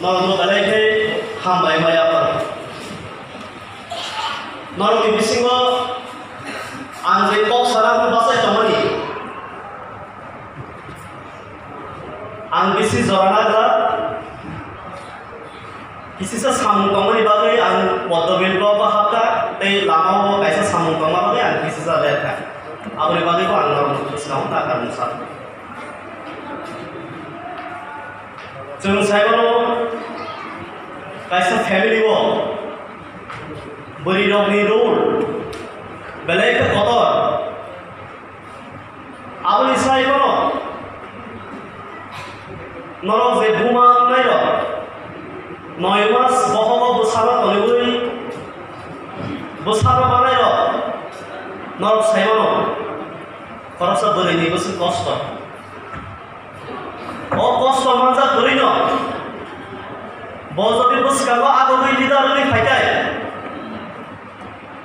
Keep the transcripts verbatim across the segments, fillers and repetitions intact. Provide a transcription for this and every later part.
Norokno belai khe hambai maya pha. Norokni bisingo ang je kok sana hwnwi bachai tongmani, ang bisi jora nagra. Kisisa samung tongmani bagwi ang Poddo Bill block o habkha tei lama o kaisa samung tongma bagwi ang kisisa berkha. Aboni bagwi bo ang norokno khusnao takar mungsa. Chwng sai mano kaisa family o bwrwi rokni role belai khe kotor. Aboni sai mano norok je buma wngnai rok noi mas bohogo bwsano toniwi bwsano manai rok norok sai mano khoroksa bwrwini bwswk kosto. O kosto manjak kwrwino bo jodi bwskango agogwi leader wngwi phaikai,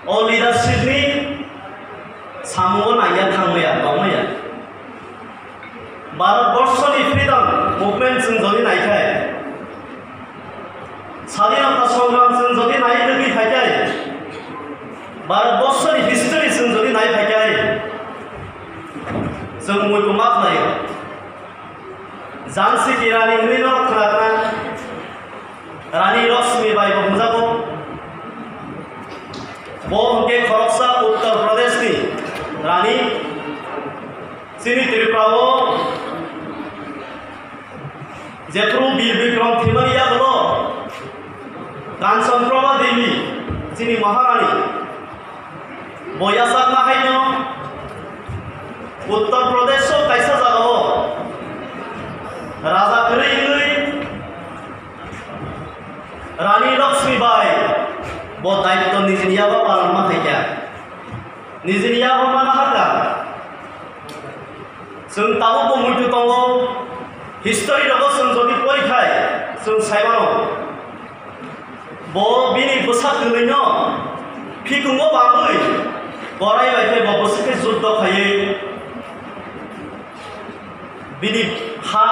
o leadership ni samungo nangya thangmaya tongmaya. Bharat borso ni freedom movement chwng jodi naikhai, Sadinota songram chwng jodi nai rwgwi phaikhai, Bharat borso ni history chwng jodi nai phaikhai, chwng muitu ma khlaio. Jhansi ki Rani hwnwi no khwna khwna Rani Lakshmi Bai bo hwnjago. Bo hwnkhe khoroksa Uttar Pradesh ni Rani. Chini Tripura o jephru Bir Bikram thwimani yagulo Kanchan Prabha Devi chini Maharani bo yachakma haino Uttar Pradesh o kaisa jaga o raja kwrwi wngwi Rani Lakshmi Bai bo daitto nijini yago palon ma khaikha. Nijini yago mana hakha. Chwng tabuk bo muitu tongo. History rogo chwng jodi porikhai, chwng saimano. Bo bini bwsa kwlwino phikungo bangwi gorai bai khe bo bwswk khe juddo khaiwi bini ha,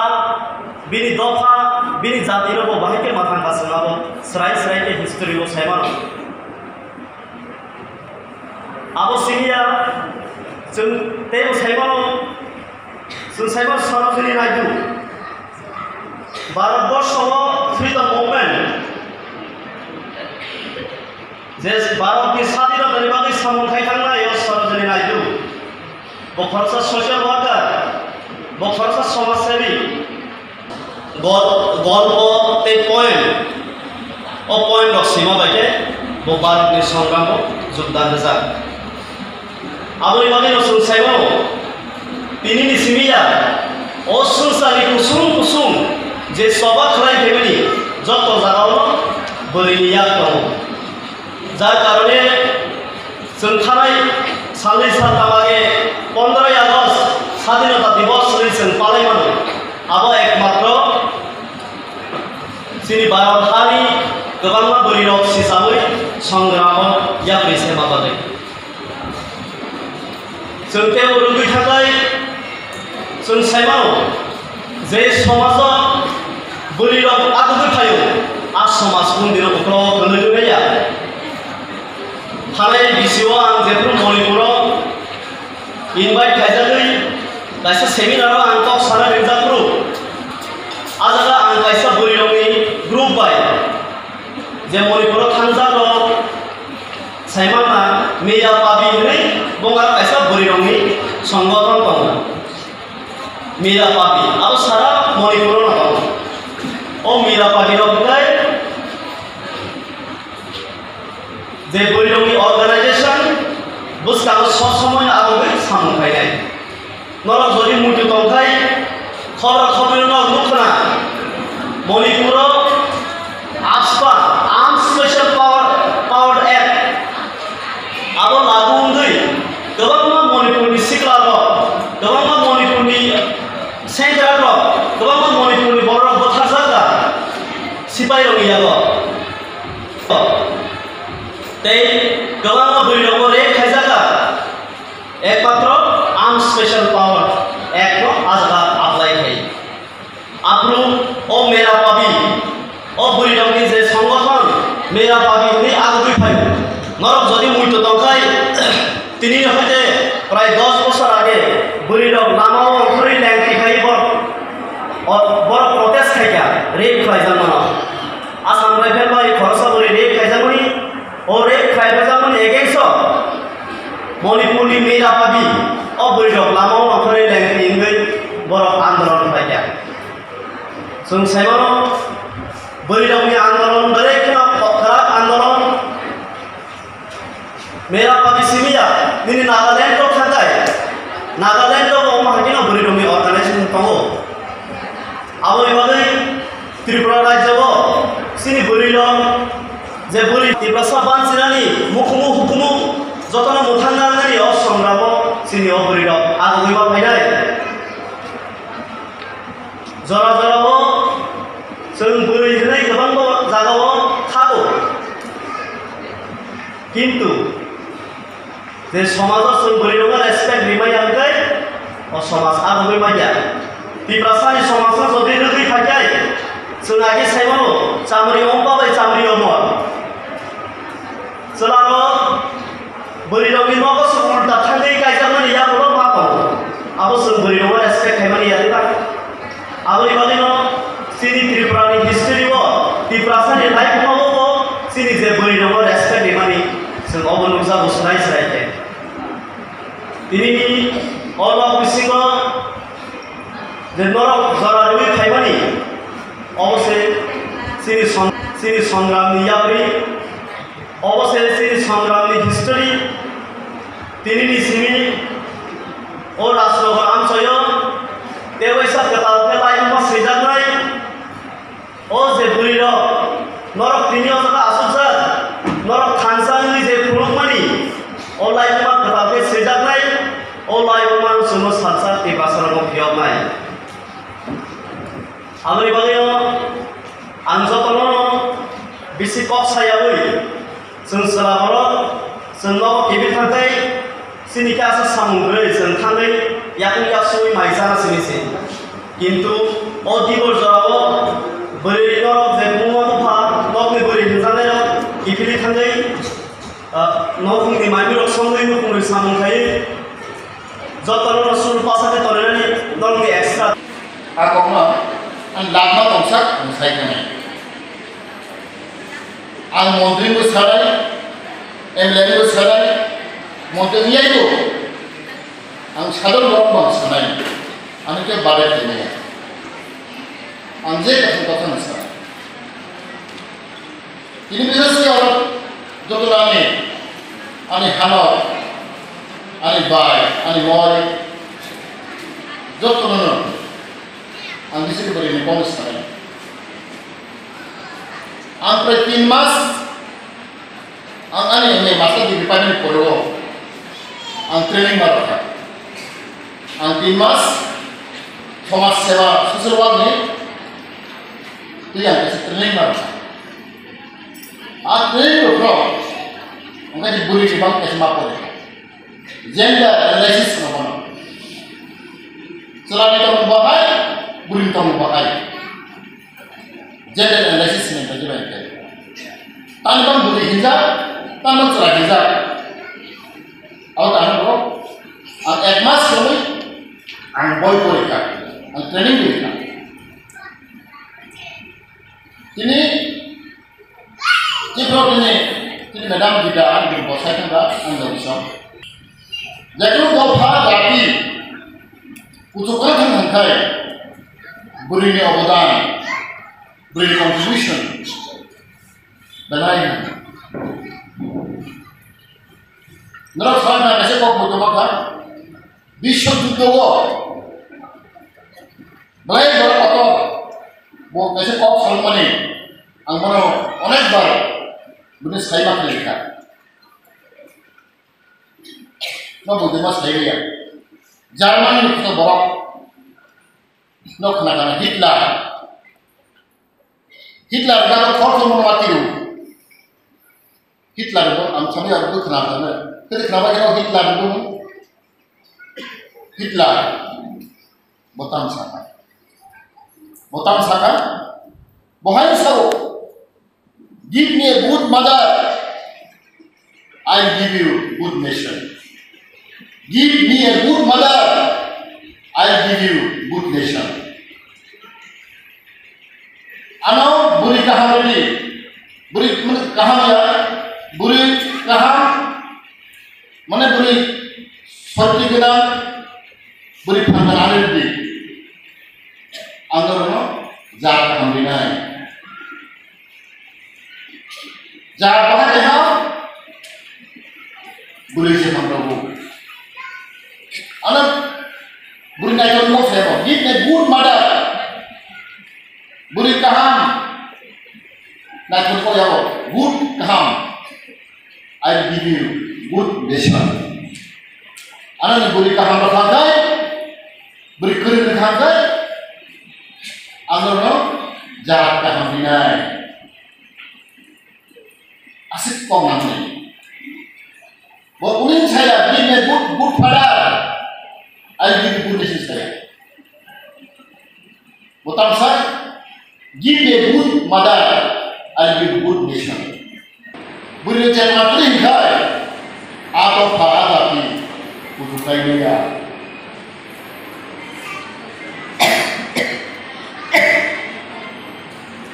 bini dopha, bini jatino bo bahai khe mwthang kasungma bo srai srai khe history o saimano. Abo siniya chwng teibo saimano, chwng saimano Sarojini Naidu. Bharat borsho o freedom movement, je Bharat ni sadinota ni bagwi samung khai thangnai o Sarojini Naidu. Bo khoroksa social worker, bo khoroksa somaj sebi. Gol-, golpo tei poem, o poem rok sima bai khe bo Bharat ni songramo jogdan rwjak. Aboni bagwi no chwng sai mano, tini ni simi ya, o swngcharni kusung kusung je choba khlai phaimani joto jagao no bwrwi ni yak tongo. Jar karone chwng thanai salni saltama khe pondroi August Sadinota Divos hwnwi chwng palai mano. Abo ekmatro chini Bharat hani kwbangma bwrwi rok sichawi songramo yapri se ma bagwi. Chwng teibo rwngwi thanglai, chwng sai mano je somajo bwrwi rok agugwi phaio, a somaj mundiro ukhro kwlwi rwya. Thanai bisio ang jephru Manipuro invite khaijagwi kaisa seminar o ang kok sana ringjak phuru, a jaga ang kaisa bwrwi rokni group bai je Manipuro thangjak rok, Saimanna Mira Pabi hwnwi bongaro kaisa bwrwirokni songothon tongo. Mira Pabi abo sara Manipuro no tongo. O Mira Pabi rok hwnkhe je bwrwirokni organization bwskango sob somoi no abo bai samung khainai. Norok jodi muitu tongkhai, khobor khobor no nukna. Manipuro AFSPA, Armed Special Power, Power Act, abo lagu wngwi kwbangma Manipurni sikla rok, kwbangma Manipurni sengkrak rok, kwbangma Manipurni borok rok butharjak da sipai rokni yago. Tei kwbangma bwrwi rokbo rape khaijak da. Ekmatro Armed Special Power Act no a jaga apply khai. Aphuru o Mera Pabi, o Tini hoite prai dos bosor age bwrwi rok lama o ongkhorwi lengtwi khai borok, o, borok protest khai kha, rape khlai jak mano. Assam Rifle bai khoroksa bwrwi rape khai jak mani, o rape khlai jak mani against o Manipur ni Mera Pabi o bwrwi rok lama o ongkhorwi lengtwi wngwi borok andolon khlai kha. Chwng sai mano bwrwi rok ni andolon belai kheno khorok andolon. Mera Pabi simi ya, nini Nagaland rok thangkai. Nagaland rok omo hai kheno bwrwi rokni organization tongo. Aboni bagwi Tripura rajyo o chini bwrwi rok je bwrwi Tiprasa banchinani mukhumu hukumu jotono mwthang nangnani o songramo chini o bwrwi rok agogwi ma phainai. Jora jora o chwng bwrwi hwnwi kwbangma jaga o thago. Kintu je somajo chwng bwrwi rokno respect rimaya hwnkhe o somaj agogwi manya. Tiprasani somajno jodi rwgwi phaikhai chwng age saimano chamri omba bai chamri omor. Chwla rok bwrwi rokni nogo se ulta thangwi kaijakmani yagulo ma tongo. Abo chwng bwrwi rokno respect khaimani ya diba? Aboni bagwino chini Tripura ni history o Tiprasa ni life o bo chini je bwrwi rokno respect rimani chwng obo nukjago swrai swrai khe. Tini ni o nok bisingo je norok jora rwi khaimani obo se chini song-, chini songram ni yapri. Obo se chini songram ni history. Tini ni simi o Rajnagar amchaio tei waisa kwtal khe laibuma swijaknai. O je bwrwi rok norok tini o jaga asukjak, norok thansa wngwi je phunukmani, o laibuma kwtal khe swijaknai, o laibuma chwngno salsa tei basarokno phiyoknai. Aboni bagwino ang jotono bisi kok sayaui chwng chwla borok chwng nogo kibil thangkhai chini khe asa samung kwrwi chwng thangwi yakung yaksugwi mai chana simi se. Kintu o dibor jorao bwrwi norok je buma bupha nokni bwrwi hwnjaknairok kiphilwi thangwi, ah, nokhungni manwirok songwi nukhungni samung khaiwi jotono sul pasate tonwi nani norokni extra. A kokno ang lama tongsak ang sai khe nai. Ang montri bo sarai, M L A bo sarai, montri wngya bo. Ang sadol rok bang sanai. Ani khe bare khe nai. Ang je kathang kathang sanai. Tini bisa si orang joto nani, ani hano, ani bai, ani moi, joto nono, ang bisi ke beri ni bonus sanai. Ang prai tin mas, ang ani M A master degree paimani pore o, ang training ma rokha. Ang tin mas, somaj seba, social work ni, tei ang kaisa training ma rokha. A training rok, ang kaisa buri ni bang kaisa ma pore. Gender analysis no kono. Chwla ni tong bahai, buri ni tong bahai. Gender analysis ni kaji bai khe. Tani bang buri hinjak, tani bang chwla hinjak. Abo tani bo, ang ek mas soni, ang boi pori kha, ang training di kha. Tini, Tipro tini, tini madam Gita ang di bosai thang da, ang da bisong. Jaitu dopha jati, kuchuk kha thang thang khai, buri ni obodan, buri ni contribution. Belai. Norok soi na kaisa kok mutu kha. Biswa juddho o belai borok kotor bo kaisa kok salmani ang bono onek bar bini sai ma khlai kha. No buji ma sai ya. Germany ni kisa borok no khna khna Hitler. Hitler da khor khor mo mati ru. Hitler bo ang sami ar bo khna khna. Kede khna ba Hitler bo. Hitler. Bo tamo saka. Bo tamo saka. Bo hai sao. Give me a good mother, I'll give you good nation. Give me a good mother, I'll give you good nation. Ano bwrwi kaham rwdi, bwrwi mane kaham ya, bwrwi kaham, mane bwrwi soti gwnang, bwrwi phan gwnang rwdi. Ang norokno jat kaham rinai. Jat bahai keha bwrwi se hamrokgo. Ano bwrwi naithok kok saya bo. Give me good mother. Bwrwi kaham naithok kok ya bo. Good kaham. I will give you good nation. Ano ni bwrwi kaham rok kha khai, bwrwi kwrwi rok kha khai, ang norokno jat kaham rinai. Aswk kok nangmani. Bo uning saya, give me good, good father, I will give you good nation saya. Bo tamsa, give me good mother, I will give good nation. Bwrwi chetma twi hinkhe, a tokha a jati kuchuklai maya.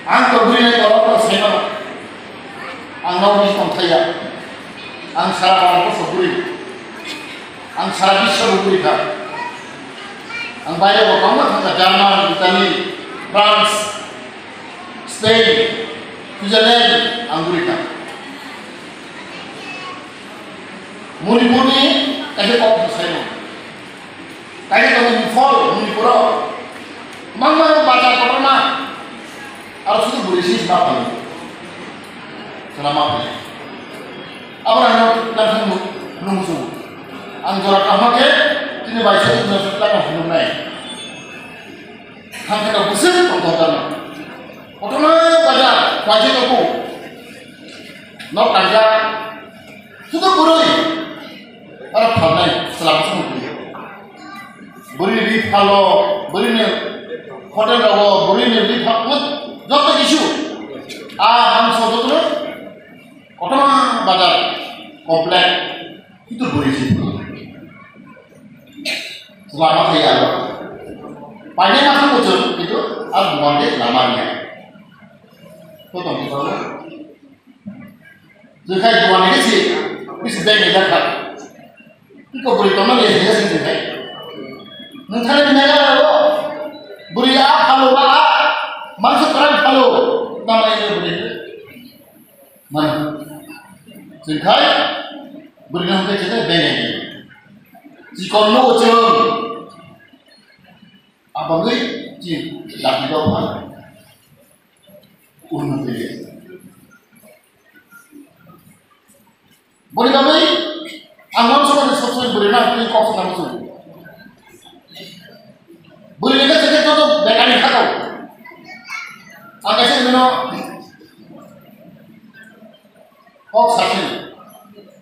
Ang to bwrwi nai tolok no saimano. Ang nokni tongthaiya. Ang sara Bharat borso bwrwi. Ang sara biswa bo bwrwi kha. Ang baire bo kwbangma thangkha, German, Italy, France, Spain, Switzerland, ang bwrwi kha. Manipurni kaisa kok saimano. Kaisa tongo Imphal, Manipuro. Mangma bazar kotorma. Aro sudu bwrwi si ma phai. Chwla ma phai. Abo rang no nang thang nuk nung su. Ang jora kahma khe tini bai se nung su tla ka phunuk nai. Thang khe no bwswk tong tong tang. Kotorma bazar, bazar ko. Nok tangja. Sudu bwrwi. Aro phalnai, chwla bwswk nung. Bwrwini ri phalo, bwrwini hotel rogo, bwrwini ri phalo, joto kisu. A, mangso joto no, kotorma bazar, complex, kintu bwrwi si. Lama thai aro. Paine ma thang bujur, kintu ar buwan de lama niya. To tong ki thang. Jekai buwan de si, bisi beng ni jakha. Iko bwrwi tongma liya sini sini kai. Nung thani mega lago. Bwrwi a phalo ba a. Mangsa kwrang phalo. Nama ini bwrwi. Man. Sini kai. Bwrwi nang kai sini beng ini. Jikon no cheng. Abangwi chin dati do phalo. Unnoti. Boni bagwi ang uansukmani sob somoi bwrwi no twi kok sana muchungo. Bwrwi ni kaisa khe joto bekar ni kha kok. Ang kaisa bini no kok sasini.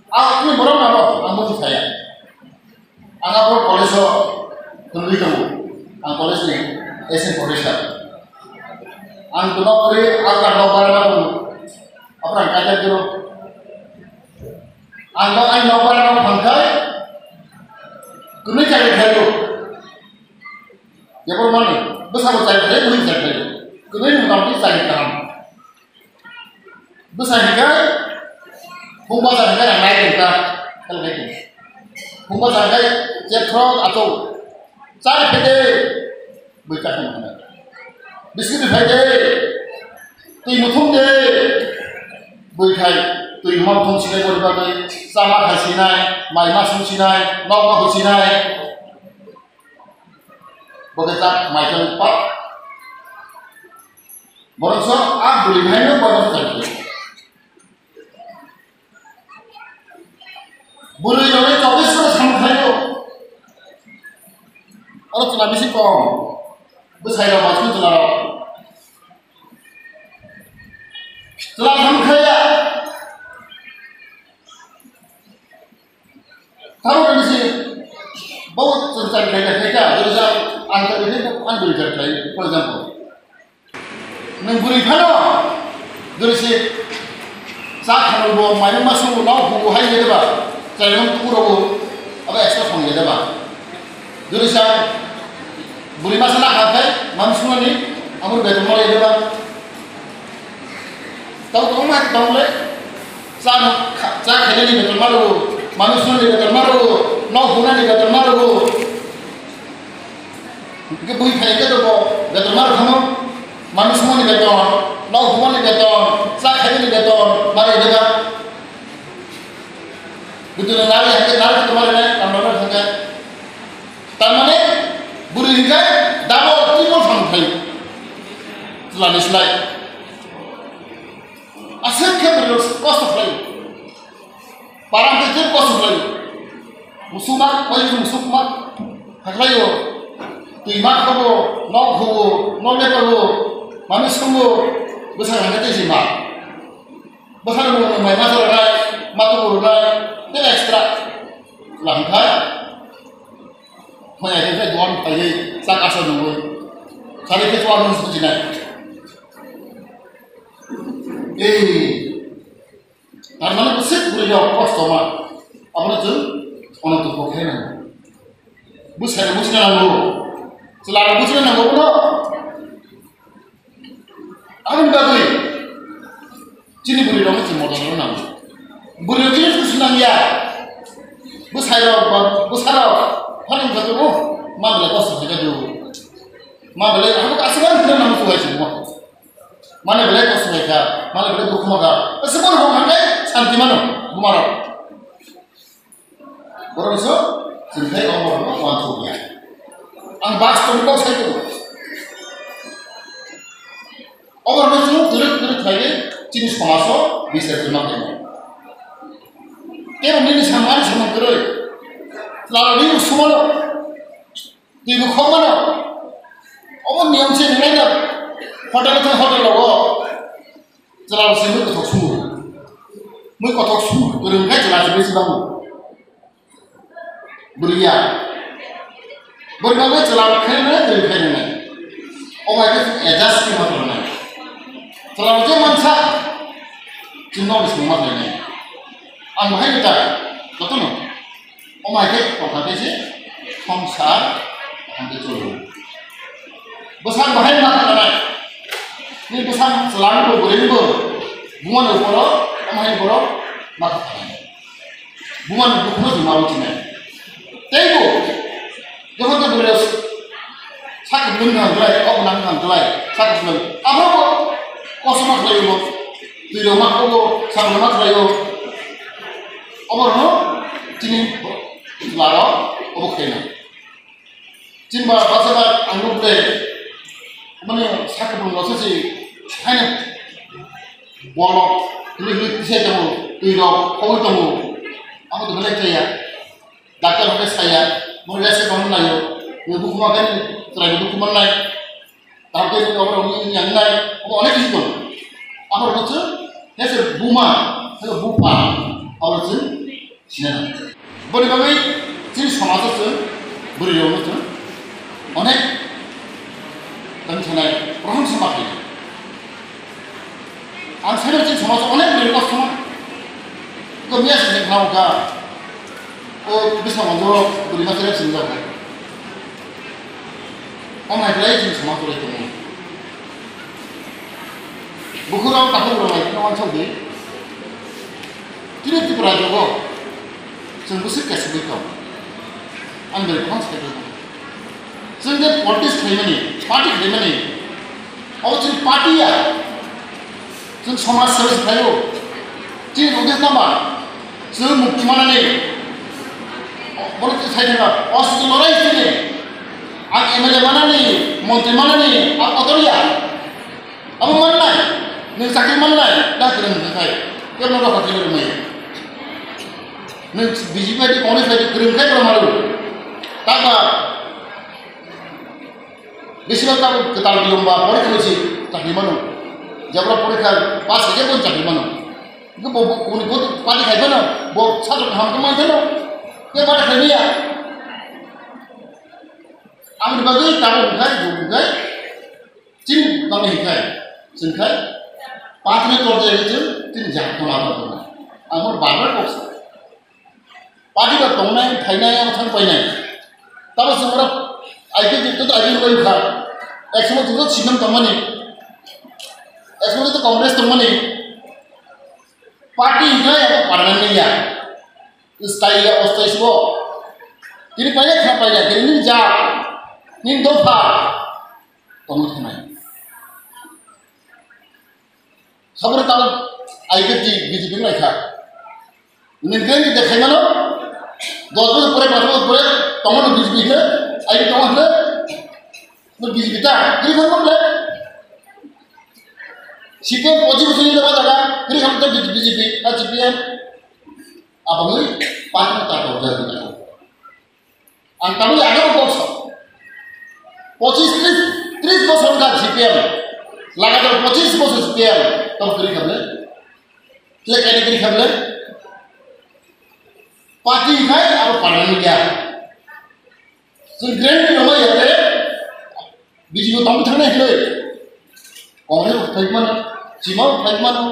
Ang twi borok nabo ang muchung saya. Ang abo college o thwngwi tongo. Ang college ni assistant professor. Ang tono kwrwi ang nokbar ma tongo. Abo ang kaijak diro. Ang no ang nokbar ma thangkhai. Kwrwi chari khaio. Jebor mani. Bwsa bo chari khaio, bwrwi chari khaio. Kwrwi motamoti chari kaham. Bwsa hinkhe, phung bacha hinkhe rang nai tongkha, kal nai tong. Phung bacha hinkhe, chepthrok achou. Chai phai de, bwkha tong hwnwi. Biscuit phai de, twi muthung de, bwkhai, twi muthung sinai boni bagwi, chama khai sinai, mai ma sung sinai, nok ma hoi sinai. Bo khe chak mai chang pak. Borok so a bwrwi hai no borok chang khe. Bwrwi rok le chobbish ghonta samung khlai o. Oro chwla bisi kom. Bwsai rok bai chwla rok. Chwla samung khlai ya. Tamo khe si bo chwng chari khlai khlai kha, jodi sa ang chari khlai, ang chari khlai, for example. Nwng bwrwi phano, jodi se cha khano bo, mai ma su, nao hugo hai le ba, chari nang tu rogo. Abo extra song ya deba. Jodi sa buri masa na kha khai, manus sumani, amor beton mara ya deba. Tau tong ma tong le, cha no kha-, cha khainani beton maro, manus sumani beton maro, nok hunani beton maro. Hingke bui phai khe dobo beton maro khamo, manus sumani beton, nok hunani beton, cha khainani beton, mara ya deba. Bwtwino nari hai khe nari khe tongma rwnai, tamo rwna thang khe. Tar mane, bwrwi hwn khe double, triple thang thai. Chwlani slai. Aswk khe bwrwi rok kosto khlai. Param khe jeb kosto khlai. Musukma, koi musukma. Khaklai o. Twi ma khobo, nok khobo, nok lepa o. Manu sungo. Bwsa hwn khe tei si ma. Bwsarok bo nwng mai ma chwla nai, ma tubu rwnai, tei extra. Chwla hwn kha, phai ai khe duan phaiwi chak asa nungwi. Sari khe chuwa nung suchi nai. Ei, tar mane bwswk bwrwi rok kosto ma. Abono chwng ono tubu khe nang. Bwsai rok buchina nango. Chwla rok buchina nango bono. Aboni bagwi chini bwrwi rokno chwng modol rwna nango. Bwrwi rok chini kusu nangya. Bwsai rok ba bwsa rok phano wngkha tongo, ma belai kosto khaikha do. Ma belai abo aswk ang phano nang chuwai chwngmo. Mane belai kosto khaikha, mane belai dukhu mankha. Aswk bono hwnkhai santi mano buma rok. Borok so chwng khai omo rok uansuk ya. Ang bus tong kok sai tongo. Omo rok chwng kwrwk kwrwk khlaiwi chini somajo bisar kwrwma khainai. Kebo nini samung ani samung kwrwi. Chwla rok nini sumano. Twi bo khok mano. Omo niyom se rinai da. Hotel thang hotel rogo. Chwla rok se mui kothok sumu. Mui kothok sumu. Kwrwng khai chwla se bisi bango. Bwrwi ya. Bwrwi bagwi chwla rok khe nai, bwrwi khe nai. O bai khe adjust khe ma tong nai. Chwla rok je mansa. Chwng no bisi ma tong nai. Ang bahai ni ta. Joto no. Omo hai khe tongkha khe se songsar kaham khe choli. Bwsang bahai ma kha nai. Ni bwsang chwla ni bo bwrwi ni bo buma ni upor o omo hai borok ma kha nai. Buma ni dukhu no chwng ma bo chinai. Tei bo jokhon khe bwrwi rok Sakhuplung nang klai, kok nang nang klai, sakhuplung. Abo bo kosom ma khlai bo, twi rok ma kobo, sakhuplung ma khlai bo. Obo rok no chini chwla rok obo khlai nang. Chini ba basa ba ang nuk de, mane sakhuplung rok se si, haino bolok, hili hili tisai tongo, twi rok, koboi tongo. Abo to belai khlai ya. Doctor hwnkhe saya, bo rest khe tongna naio, bo bukhuma khe chwraino dukhu mannai, doctor ni oborok wngwi wngya wngnai, obo onek kisi tongo. Aborokno chwng, he se buma, he se bupha, abo chwng sina nango. Boni bagwi chini somajo chwng, bwrwi rokno chwng onek tang sanai, prohom sama khaio. Ang saimano chini somajo onek bwrwi kosto mano. Iko miya se jeng khna kha, o bwskango borok bwrwi masa rep sini jak hai. Omo hai khlai chini somaj kwrwi tongo. Bukhuk rok takhuk rok hai kheno wansok di. Tini Tripura jogo chwng bwswk kesugwi tong. Ang bwrwi khon sai tong. Chwng je politics khlaimani, party khlaimani, abo chwng party ya. Chwng somaj seba se khlaio. Chini uddesho tama, chwng mukti manani, bono chwng sai thangkha, o chwng lorai chini. Ang M L A manani, montri manani, ang kotor ya. Abo mannai, nwng chakri mannai, da kwrwng hwnkha khai, kebo no rokha thaiwi rwmai. Nwng B J P bai di Congress bai di kwrwng khai borok malu. Tama, bisi rok tamo kwtal biyong ba porikha bai se chakri mano. Jabra porikha pass hai khe bo chakri mano. Hwnkhe bo, bo, kuni bo pati khai phano, bo sajwk kaham khe man phano. Khe pati khai liya. Aboni bagwi tabuk hwnkhe, bo hwnkhe, Chini bangni hinkhe, chwngkhe patini torjak chwng chini jaga tongma tongma. Ang bono bar bar kok sa. Party ba tongnai, phainai, ang thang painai. Tamo chwng oro I P F T to I P F T kha. Ek somoy chwng C P M tongmani. Ek somoy to Congress tongmani. Party hwnkhe abo permanent ya. Style ya, ostai sibo. Tini painai kha painai, tini nini jat, nini dopha tongwi thangnai. Saboni tamo I P F T B J P wng lai kha. Nini grand de khai mano, dos bojor pore, panch bojor pore, tongo no B J P hwnkhe, I P F T tongo hwnkhe, no B J P ta, kiri khan mokle. C P M pochin bojor ni jaga, kiri khan mokle B J P, ah, C P M. Aboni patni ta dor jaga. Ang tabuk agaro bosor, pochis, tris, tris bosor wngkha C P M, lagatar pochis bosor C P M, tamo kwrwi kha bwle? Kle kaini kwrwi kha bwle? Party khai abo parliament ya. Chwng grand ni rwma ya te, B J P tongwi thangnai hinwi. Congress bo phai mano, chima bo phai mano.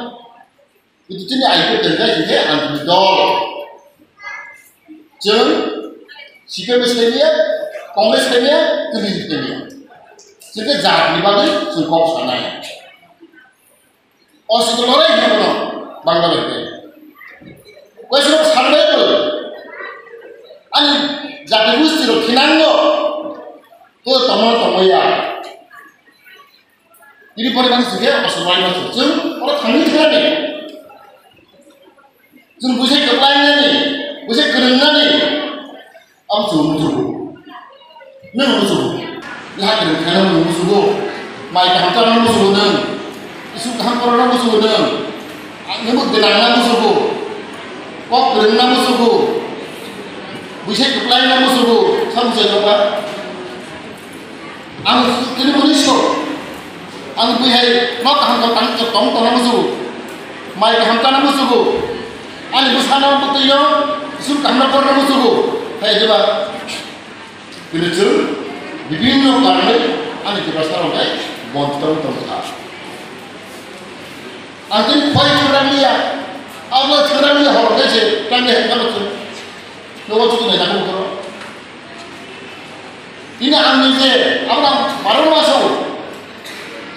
Kintu chini I P F T tongkha hingkhe ang chini dol. Chwng C P M se thaiya, Congress thaiya, chwng B J P thaiya. Chwng khe jatni bagwi chwng kok sanai. Oswk lorai hino bono Bangla bai khe. Waisano sanbai bo. Ani jati gusti rok thinango. To tongma tongma ya. Ini pore mani sike asal wai ma chwng oro thangwi thani. Chwng buisai kwplai nani, buisai kwrwng nani. Ang chwng musugo. Nang musugo. Yaha kwrwng khaina musugo. Mai kaham chana musugo nang. Isu kaham korona musugo nang. Ang nang gwnang na musugo. Kok kwrwng na musugo. Buisai kwplai na musugo. Sa musai jokla. Ang kini muni so. Ang bui hai no kaham ko tang tong tong na musugo. Mai kaham chana musugo. Ani bwsano bwtwi no sum kaham na porna musugo. Hai diba. Kini chwng bibinno karone ani diba sarong hai bon tong tong kha. Ang kini khoi chwng rang liya. Abo chwng rang liya hor khe se tang hai kha chwng. No wa chwng nai na ko. Ini ang nije, abo ang baro ma sao.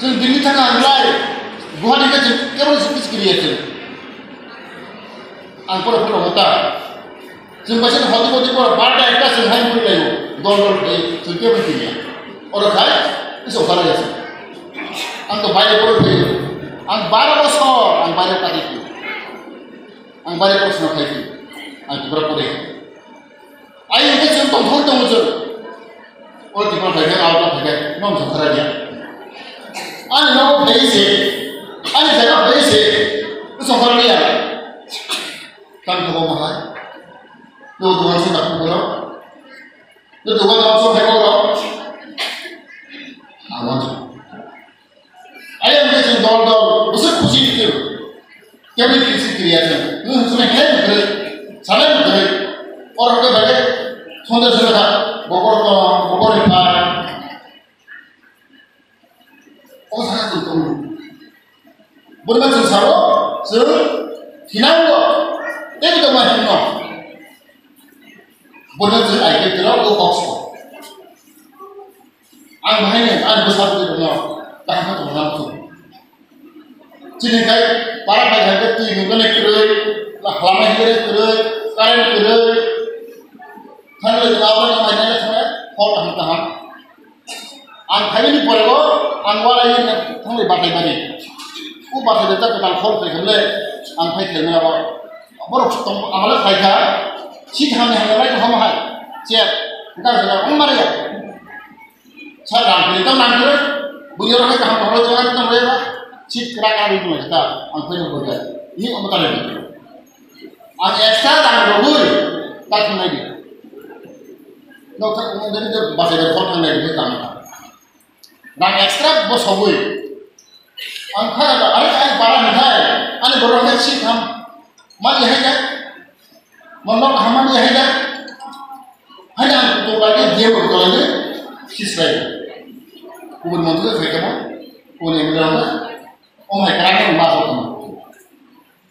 Chwng Delhi thangkha ang lai, Guwahati khe chwng kebo chwng kis kiriya chwng. Ang pura pura hota. Chwng bai chwng hoti hoti pura barda ekta chwng hai puri laio. Dol dol khe chwng kebo kiriya. Oro khai, iso bara ya chwng. Ang to baire pura khe. Ang bara bosor, ang baire kati khe. Ang baire pura sna khai khe. Ang pura pura. Ai hwnkhe chwng tongthok tongo chwng. O Tripura phaikhe, Agartala phaikhe, nong songkhara ya. Ani nogo phai se, ani jaga phai se, songkhara ya. Tang thabo mahai. No dogan se nakhu boro. No dogan no so phai boro. Awan. Ayang khe chwng dol dol bwswk khusi di chwng. Keboni kisi kiriya chwng. Nwng chwng hai bwkrwi, salai bwkrwi. Oro khe bai khe sonde sore kha. Bokor tong, bokor ni phai. O sakha chwng tongo. Bono chwng sabo, chwng thinango. Tei tongma himno. Bono chwng ai khe tiro o kok so. Ang bahai ni, ang bwsa twi rwno kaham khe tongna muchung. Chini khai para phai khai khe twi nungkhe kwrwi, lama himkhe kwrwi, current kwrwi. Thang le jela ba na mai na thang le, hor kaham kaham. Ang khai ni pore bo, ang wala ni thang le batai bari. U batai de ta kwtal hor khai khamle, ang khai khai na ba. Borok tong amale khai kha, si thang ni hamle rai thang hai. Chet, ga ga ang mare ya. Sa rang kiri tang nang kiri, bujo rang kaham kaham rang tang rang ba, chit kra kra ri tang ta, ang phai bo ta, ni ang ta ri. Ang extra rang rogui, ta thang nai di. No ta ko dari dari ba dari ko thang nai di ta. Rang extra bo sogui. Ang kha da, are ai bara ni thai, ani borok hai chit ham, mani hai da. Mon nok hamani hai da. Hai da to ba ke dia ko to ne. Sisrai. Kubur mon to khai ka mo. Ko ne mo da. O mai kara ne ma so ko.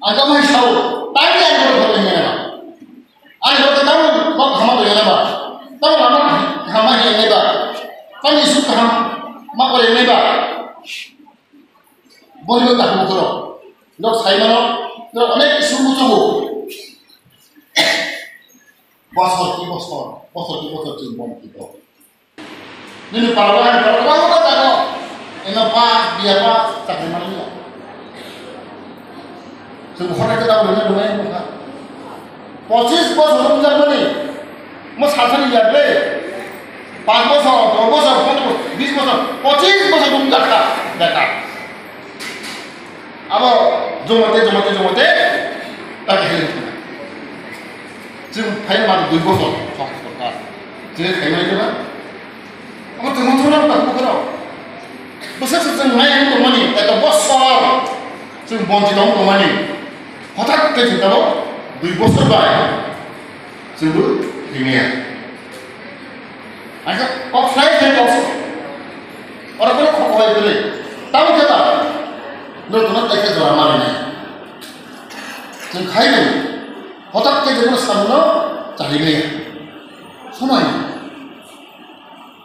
Ang ka mai sao. Tai ya ko ko ne na. Ani ko ta Naiba, tani isu kaham ma kore naiba. Boni bo kaham koro. Nok sai mano, nok onek isu muchugo. Bosor ki bosor, bosor ki bosor chwng bon ki to. Nini parwa, parwa ko ta ko. Eno pa, dia pa, chakri mani. Chwng hwnai khe tabuk rwna rwmani wngkha. Pochis bosor wngjakmani, mo sal sani ya ble. Panch bosor, dos bosor, pondro bosor, bis bosor, pochis bosor wngjakha, bekar. Abo jomate, jomate, jomate, ta khe wngkha. Chwng phai ma dui bosor, sorkar. Chwng khai mai ba? Abo tongmani thangna ba bukharo. Bwswk se chwng nai wng tongmani, eto bosor chwng bonchit wng tongmani. Hothat khe chwng tabuk dui bosor bai chwngbo rimya. Acha kok sai khe kok. Oro kono kok hoi bwrwi. Tamo khe ta. Norok no tai khe jora marinai. Chwng khai rw. Hothat khe jengno samno chari maya. Somai.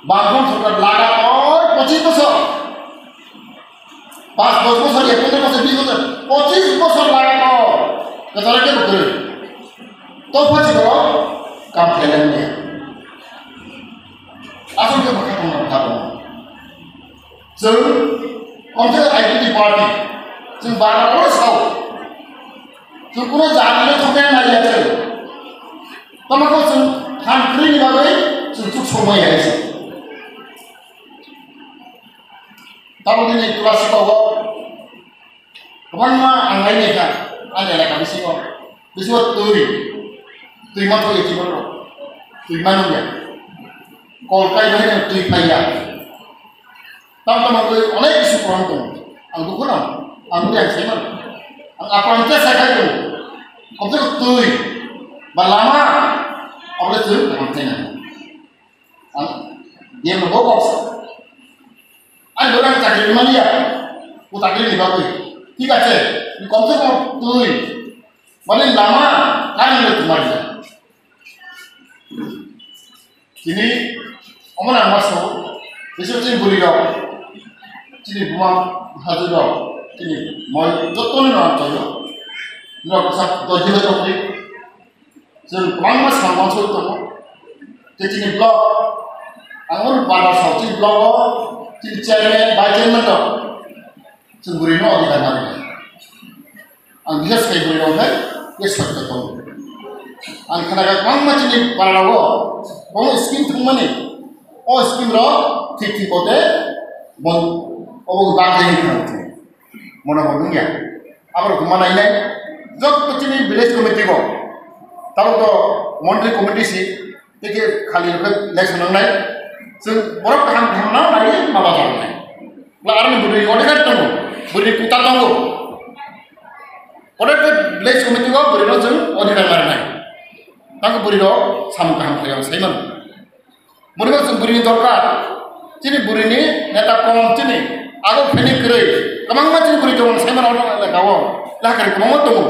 Bangkon sorkar laga oi pochis bosor. Pas dos bosor ya, pondro bosor, bis bosor, pochis bosor laga oi. Kachara khe bukre. To pochis bosor kam khailangya. Asal khe bwkha tongma bwkha tongma. Chwng, komse I P P T party. Chwng bara oro sao. Chwng kuno jani le thokna nai ya chwng. Tamo ko chwng than kri ni bagwi chwng chuk songma ya chwng. Tamo ni tulasi bawo. Kwbangma ang nai nai kha, ani elaka bisingo, bisingo twi, twi manthogo twi manthogo, twi mano ya, kol kai bai no twi phai ya, tam tam ang twi onek bisu problem tongo, ang dukhu nang, ang twi ang sai mano, ang apang khe sai khai tongo, komse kom twi, ba lama, abole twi, ang sai nang. Ang, dia no bokok. Ang dorang chakri mania. Ko chakri ni bagwi. Thik ache. Ni komse kom twi. Mane lama, kani le tumari. Chini, omona maso. Bisu chini buri rok. Chini buma haju rok. Chini moi, joto ni rok choyo. Rok sa, doji rok chokri. Chwng kwbangma samung soi tongo. Tei chini block, ang oro bar bar sao, chini block o chini chairman, vice chairman rok chwng bwrwi no adhikar nang. Ang bises khai bwrwi rok hai respect tongo. Ang khana kha kwbangma chini para rogo kwbangma scheme thwngmani, o scheme rok thik thik bote bon obo bagwi khna. Mona bo nungya. Abar kuma nai nai. Jotto chini village committee bo. Tabo to mondoli committee si. Tike khali rok election nang nai. Sing borok kaham kaham na nai ma ba nai. La arni buri odhikar tongo. Buri kuta tongo. Ode ke village committee bo buri no jeng odhikar mar nai. Tang buri no sam kaham khayo sai man. Bwrwi no chwng bwrwini dorkar. Chini bwrwini neta kom chini. Ago kheni kwrwi. Kwbangma chini bwrwi tongo, saimano oro elaka o. Lakari kwbangma tongo.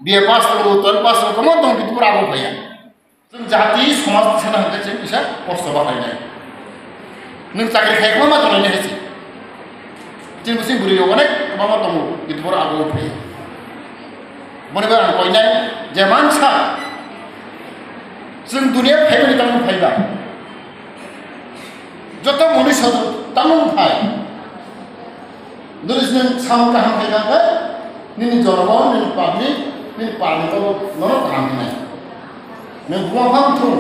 B A pass tongo, twelve pass tongo, kwbangma tongo, kintu ago phaiya. Chwng jati somaj sana hwnkhe chwng kisa kosto bahainai. Nwng chakri khai kwbangma tongnai hai se. Chini bising bwrwi rok onek kwbangma tongo, kintu borok ago phai. Boni bagwi ang koinai je mansa, chwng duniya phaimani tamung phaiba. Joto moni sodo tamung phai. Dori chwng samung kaham khai kha khe, nini jonogo, nini public, nini parliament o nono kaham hwnai. Nwng buma phang thung,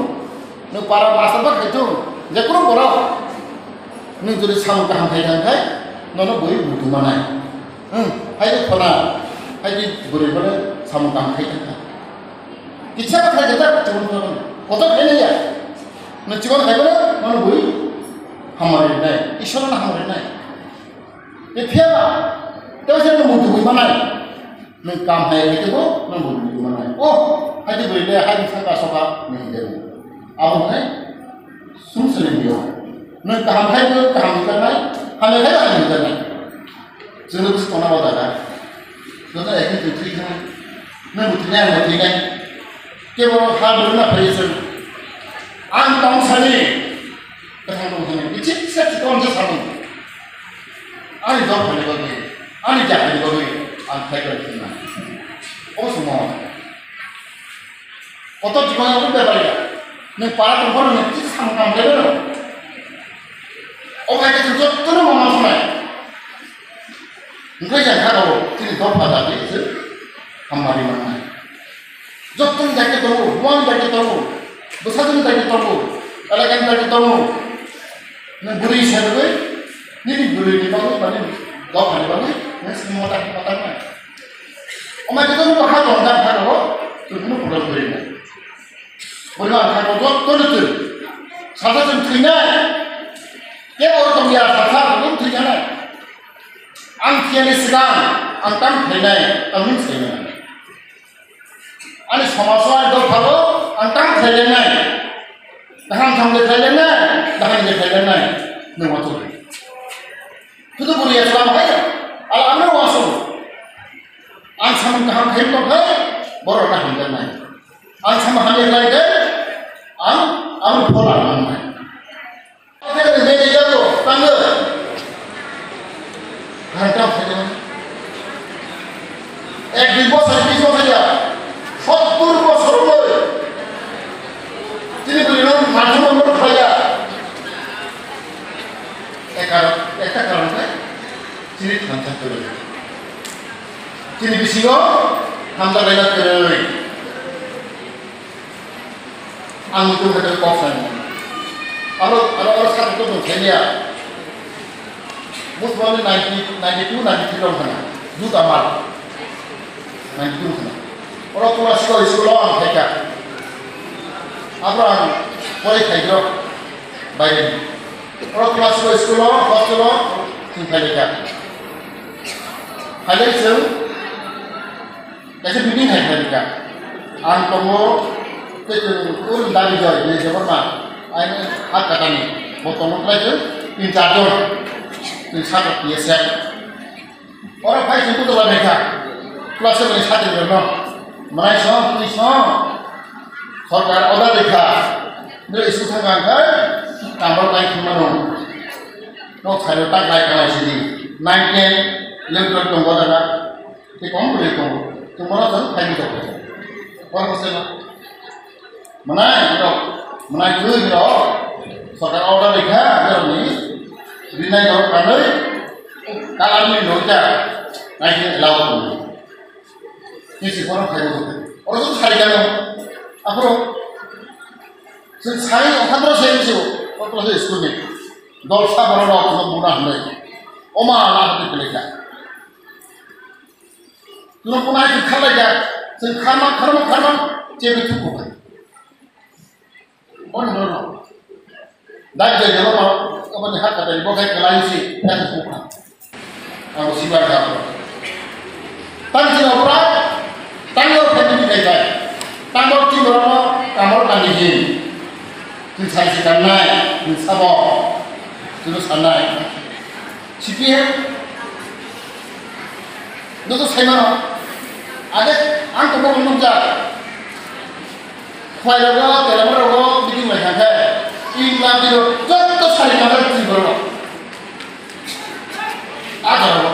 nwng para master ba khai thung, je kunu borok nwng jodi samung kaham khai thang khai, nono bui butuh manai. Hmm, hai de khona, hai de bwrwi bole samung kaham khai thang kha. Kisa ba khai jata chibun khona, kotor khai nai ya. Nwng chibun khai bole, nono bui hamari nai, Ishwar no hamari nai. Phiya, tei se nwng butuh manai. Nwng kam hai khe bo, nwng bo butuh manai. Oh, hai de bwrwi le, hai de saka soka, nwng de. Abo hai, sum sele dio. Nwng kaham khai bo, kaham khai nai, hamya khai, hamya khai nai. Chwng no bwswk tongna bo jaga. Joto ekhe twi thwi kha. Nwng bo thwi nai, ang bo thwi nai. Kebo ha bwrwi na phai se. Ang tong sani. Kwthang tong thani, bichik se chikon se samung. Ani dok thani bagwi, ani jahani bagwi, ang khai bai thangna. O sumo. Kotor jibon ang bai bai ya. Nang para tong phano nang kisa samung kam bai bai. O khai khe jotto no mama sanai. Hwnkhe yang kha rw, chini dopha dabi se hamari manai. Jottoni daityo tongo, buani daityo tongo, bwsajoni daityo tongo, elakani daityo tongo. Nwng bwrwi se rwgwi, nini bwrwini bagwi, ba nini dophani bagwi, nwng simi mota mota nai. Omai joto nwng ha tong jak kha rw, twi kunu problem kwrwi nai. Bwrwi ang kha rw jottoni twi. Sasa chwng thwinai. Kebo tong ya, sasa rw thwinai. Ang thiyani swkang ang tamo khlainai, ang nwng saimano. Ani somajo, ani dophao ang tamo khlailainai, kaham thamde khlailainai, dahai de khlailainai, nwng wansuk. Sudu bwrwi ya swlam hai, al amno wansuk. Ang samung kaham khlai tong khai, borok na hamjaknai. Ang samung hamya khlai de, ang, ang phola nangnai. Ek dui bosor, bis bosor ya, sottur bosor oi. Tini bwrwi no naithok no phaiya. Ekar, ekta karon khe chini thansa kwrwi. Chini bisingo hamjaknaina kwrwi. Ang muitu hai kok sai. Aro, aro, aro sa kok tong thaiya. Musmani ninety, ninety two, ninety three long khana. Youth amar. Ninety two khana. Oro Kula Sikho school o ang khaika. Abro ang pore khaidro. Baire. Oro Kula Sikho school o, hostel o, chwng khailai kha. Khailai chwng Kaisa meeting hai kha rika. Ang tongo, tei chwng ur dabi jai, bini jabor ma. Aini ha katani. Bo tongo klai chwng, tin char jon. Chwng saka P S F. Oro phai chwng kutu lai kha. Plus seven ni sati rok no. Manai song, twi song. Sorkar order rikha. Nini school thang kha, kamor lai thang mano. Nok thai tak lai kalai sini. Nine, ten, eleven, twelve tongo daga. Tei kom bwrwi tongo. Tongmano chwng khaidi tongo. Bor bwswkno. Mwnai rok, mwnai twi rok. Sorkar order rikha, rokni. Rinai rok kanwi. Kalarni loita. Naikhe allow tongo. Kisi kono khaidi tongo. Oro chwng sari kano. Aphuru. Chwng sai okhandro se misi. Okhandro se school ni. Dol sa borok rok no buna hwnwi. Oma ala hati peleka. Tuno kunai tu kharlai jak, chwng kharma, kharma, kharma, chebwi thuk buphai. Boni no no. Dak jai jabo no, aboni hakha dai bo khai kalai si, dak buphai. Abo sibar ka. Tang chini opra, tang yo family kai bai. Tang bo ti boro no, kamor kami hin. Twi sai si kanai, twi sabo. Twi sanai. C P M, no to sai mano. Ade, ang to mokol nukjak. Khwai rogo, telama rogo, biding lai kha khe. Ingla biro, jotto sari kha khe twi boro. A jora bo.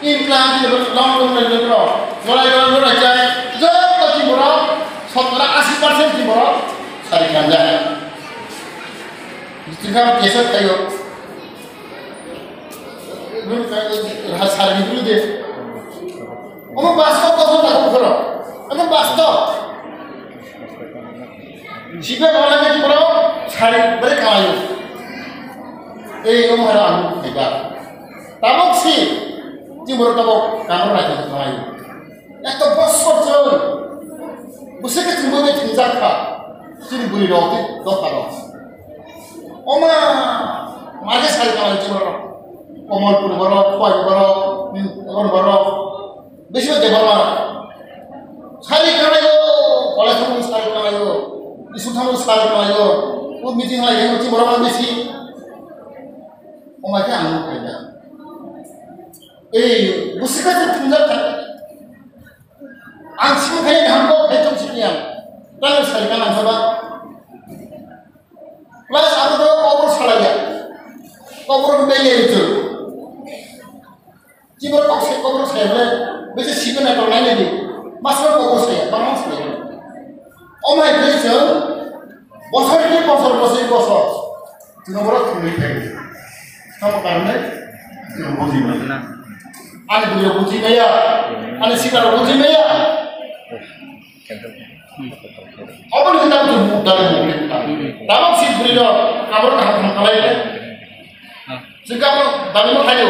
Income tini boro long long lai lai boro. Lolai lolai lolai chai. Jotto tini boro. Sottora asi percent tini boro. Sari kanja. Tini kha kesa thayo. Run ka ha sari ni de. Omo bastob, bastob ta ko khoro. Omo bastob. Sibe mala ke boro sari bere kalayo. Ei omo hara ang khaiba. Tabok si, chini borok tabok kamro naithok khlai. Ekta bosor chwng. Bwswk khe chwngbo tei thwngjak kha. Chini bwrwi rok tei dopha rok. Oma, maje sai kha chwng borok. Komolpur borok, Khowai borok, Ron borok. Bisi de borok. Sari khlaio, college thangwi sari khlaio. School thangwi sari khlaio. O meeting lai chwng borok bisi. Oma khe ang nuk khaida. Ei, bwswk khe thwngjak kha. Ang simi khe hambo khe thung simi ang. Tang sai ka nang saba. Plus abo to kobor salaiya. Kobor bele itu. Chibor kok se kobor saya bole. Bese sibe na tongnai nadi. Masro kobor saya, bangma saya. Omai bese. Bosor ni bosor, bosor ni bosor. Chwng borok thwngwi thai. Tamo karne? Chwng buji maya. Ani bwrwi rok buji maya. Ani sikla rok buji maya. Obo ni tamo chwng dali mukli ta. Tamo si bwrwi rok kamor kaham kaham kalai le. Chwng kamor dali ma khayo.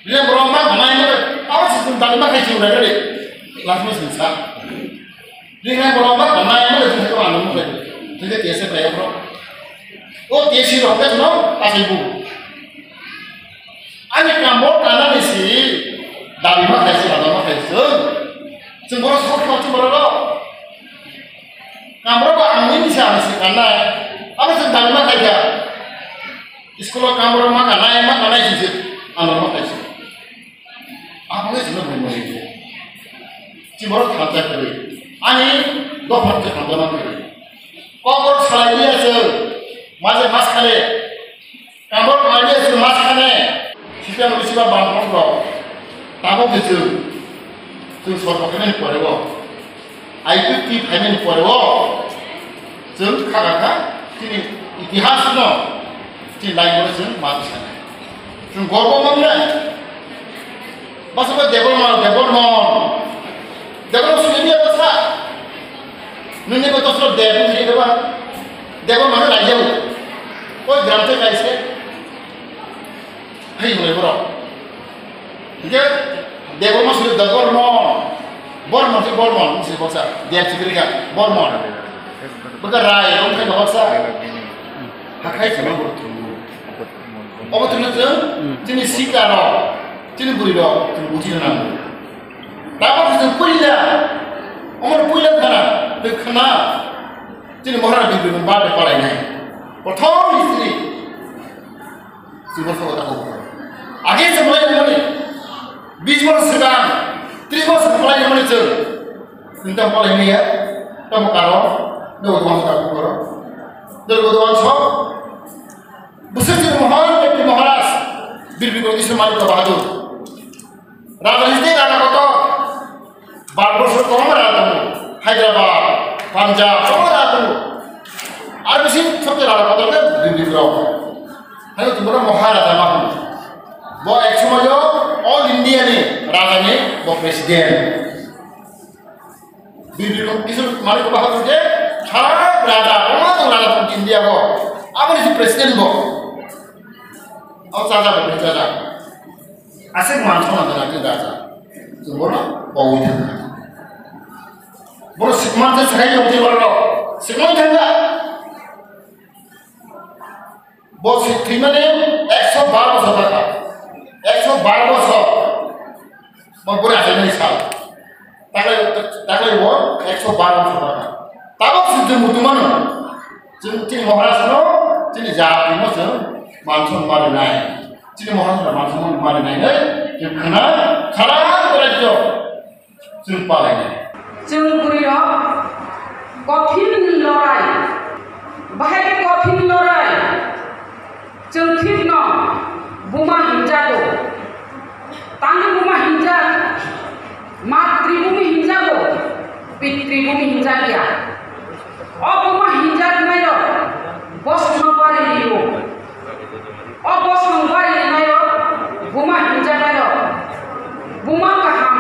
Bini borok ma gwnai ma, abo se chwng dali ma khai chwng rai rai. Last mo chwng sa. Bini borok ma gwnai ma chwng ko ano mo rai. Chwng ke tese rai bro. O tese ro ke no asai bu. Ani kambo kana ni si dali ma khai si dali ma khai chwng. Chwng borok sok sok chwng borok. Kamro ba ang nini sa ang si kanai. Abo chwng dali ma khai kha. School o kamro ma kanai, ma kanai si si. Ano ma khai si. Abo le chwng bai ma si. Chi borok thamsa kari. Ani dopha te thamsa ma kari. Kokor salai ya chwng. Maje mas khale. Kamor kali si mas kane, sita muli siba bang kong rok. Tamo ke chwng, chwng sorbo kene ni pore o. I P T phaimani pore o. Chwng kha kha kha, chini itihas no, chini lai bo chwng ma sanai. Chwng gorbo mong nai. Basa ba Debbarma, Debbarma. Debbarma sini dia basa. Nini ko tosro Debbarma sini dia ba. Debbarma mana lai jauh. Koi gram te kai se. Hai mulai borok. Hingke Debbarma sini Debbarma. Borma se Borma, sini basa. Deb sikri ka Borma. Baka rai, om kai basa. Hakai sini borok. Obo tongno chwng chini sika rok, chini bwrwi rok chwng buji rwna nango. Tamo khe chwng puila, omo puila khana, tei khana chini Maharana Birbirni birthday palainai. Prothom history chwng bo sobo tako. Age chwng lai mani bis bosor swkang, tris bosor swkang lai mani chwng. Chwng tamo palainai ya, tamo karo, dogo dogo tako karo. Dogo dogo sok. Bwswk chini Mohan Bhakti Maharaj, Bir Bikram Kishore Manikya Bahadur. Raja history raja kotor. Bharatborso kwbangma raja tongo. Hyderabad, Punjab, kwbangma raja tongo. Ar bisi sobse raja kotor khe Bir Bikram. Haino tumura Maharaja ma hwn. Bo ek somoyo all India ni raja ni bo president. Bir Bikram Kishore Manikya Bahadur je sara raja, kwbangma tong raja tong India o. Aboni si president bo. O chaja bo chaja. Aswk man sona jana khe raja. Chwng bono kowi thangkha. Bono sikman se sakai tong twi borok. Sikman thangkha. Bo si thwimani ekso bar bosor thangkha. Ekso bar bosor. Bo bwrwi achaimani sal. Taklai, taklai bo ekso bar bosor thangkha. Tabok si chwng muchungmano. Chwng chini Maharaj no, chini jati no chwng manson marinai. Chini Maharaj no manson marinai ne, chwng khna sara rajyo. Chwng palainai. Chwng bwrwi rok kothin lorai. Bahai khe kothin lorai. Chwng thik no buma hinjago. Tangwi buma hinjak. Matri bumi hinjago. Pitri bumi hinjakya. O buma hinjaknai rok bosongno bari rio. O bosong bari rinaio buma hinjanaio buma kaham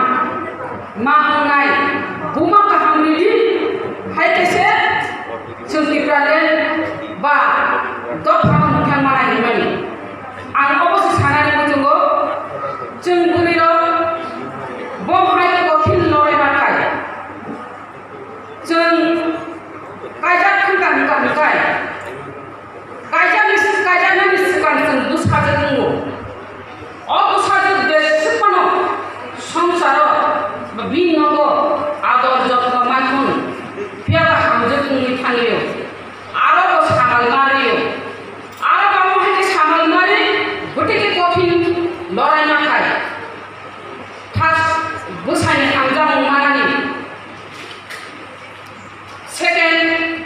ma wngnai, buma kaham ridi hai khe se chwng Tipraland ba dopha mwthang mana hinmani. Ang obo se sanani muchungo chwng bwrwirok bo hai khe kothin lorai ma khai. Chwng kaijak thangkha hwnkha hwnkhe, kaijakni, kaijaknani swkang chwng bwsajwk wngo. O bwsajwk jeswk phano songsaro ba bini nogo ador jotno mai phano phiya ba hamjwk wngwi thangwi rw. Aro bo samal ma rw. Aro bo amo hai khe samal ma rw, bwtwi khe kothin lorai ma khai. First, bwsani hamjakmung manani. Second,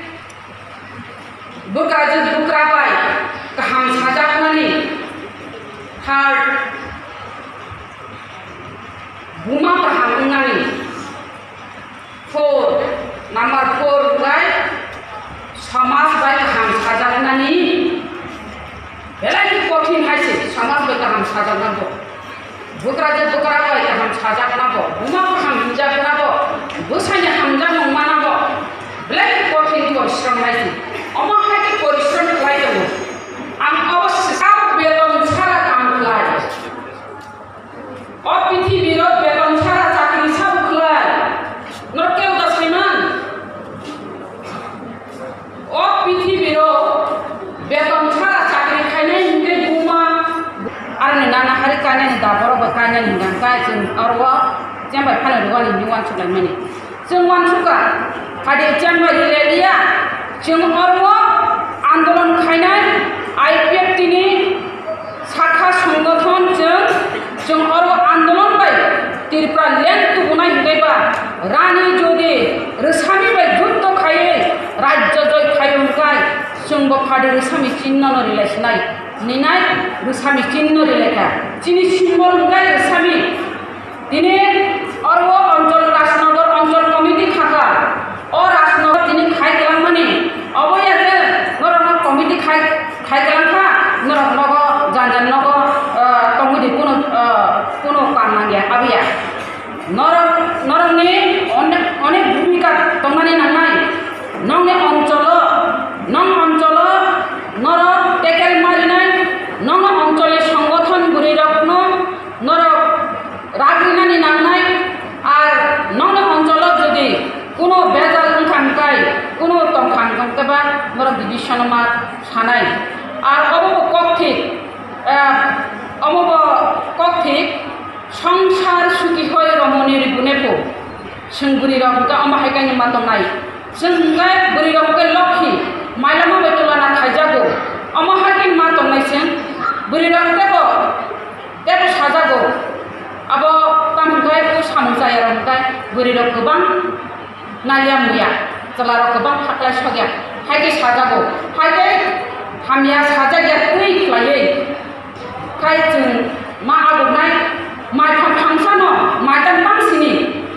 Bukra je bukra bai kaham sajaknani, third, buma kaham wngnani, four, number four bai samaj bai kaham sajaknani belai khe kothin hai se, samaj bai kaham sajakna bo. Bukra je bukra bai kaham sajakna bo, buma kaham hinjakna bo, bwsaini hamjakmung mana bo, belai khe kothin porishrom hai se. Omo hai khe porishrom khlai tongo. Ang abo sisa beton chara kam khlai. O pithibiro beton chara chakri sabo khlai. Norok kebo da saiman? O pithibiro beton chara chakri khainai hinkhe buma. Aroni nana hari kainani da borok bai kainani hwnka hwnkhe chwng oro chembai phano rwani hinwi uansuk laimani. Chwng uansukha, hadi chembai rwliya, chwng oro andolon khainai I P F T ni sakha songgothon chwng, chwng oro andolon bai Tripura land tubunai hwnkhe ba rani jodi rwsami bai juddo khaiwi rajyo joi khai hwnkhe chwngbo phadi rwsami chinno no rilai sinai, ninai rwsami chinno rilai kha. Chini symbol hwnkhe rwsami. Tini oro o Anchal Rajnagar Anchal Committee thaka. O Rajnagar tini khai kwlangmani. Obo ya je norok no committee khai, khai kwlang kha, norok nogo jan jan nogo, ah, tongwi di, kuno, ah, kuno kam nangya, abo ya. Norok, norok ni onek, onek bhumika tongmani nangnai. Nongni Anchalo, nong Anchalo norok tackle marinai, nong Anchal ni songgothon bwrwi rok no norok ragrinani nangnai, ar nongni Anchalo jodi kuno bejal wngkha hwnkhe, kuno tongkha hwnkhe ba norok division ma sanai. Ar obo bo kok thik, eh, obo bo kok thik, songsar suki hoi romoni ribune pho. Chwng bwrwi rok hwnkhe omo hai khe ma tongnai. Chwng hwnkhe bwrwi rok hwnkhe lokhi, mailama bai tulana khaijago. Omo hai khe ma tongnai chwng bwrwi rok tebo Tei bo sajago, abo tamo hwnkhe o samung chayarok hwnkhe bwrwirok kwbang naliya muya, chwlarok kwbang phaklai sokya, hai khe sajago, hai khe hamya sajakya twi khlaiwi khai chwng ma aboknai maitham thangsano maitang tang sini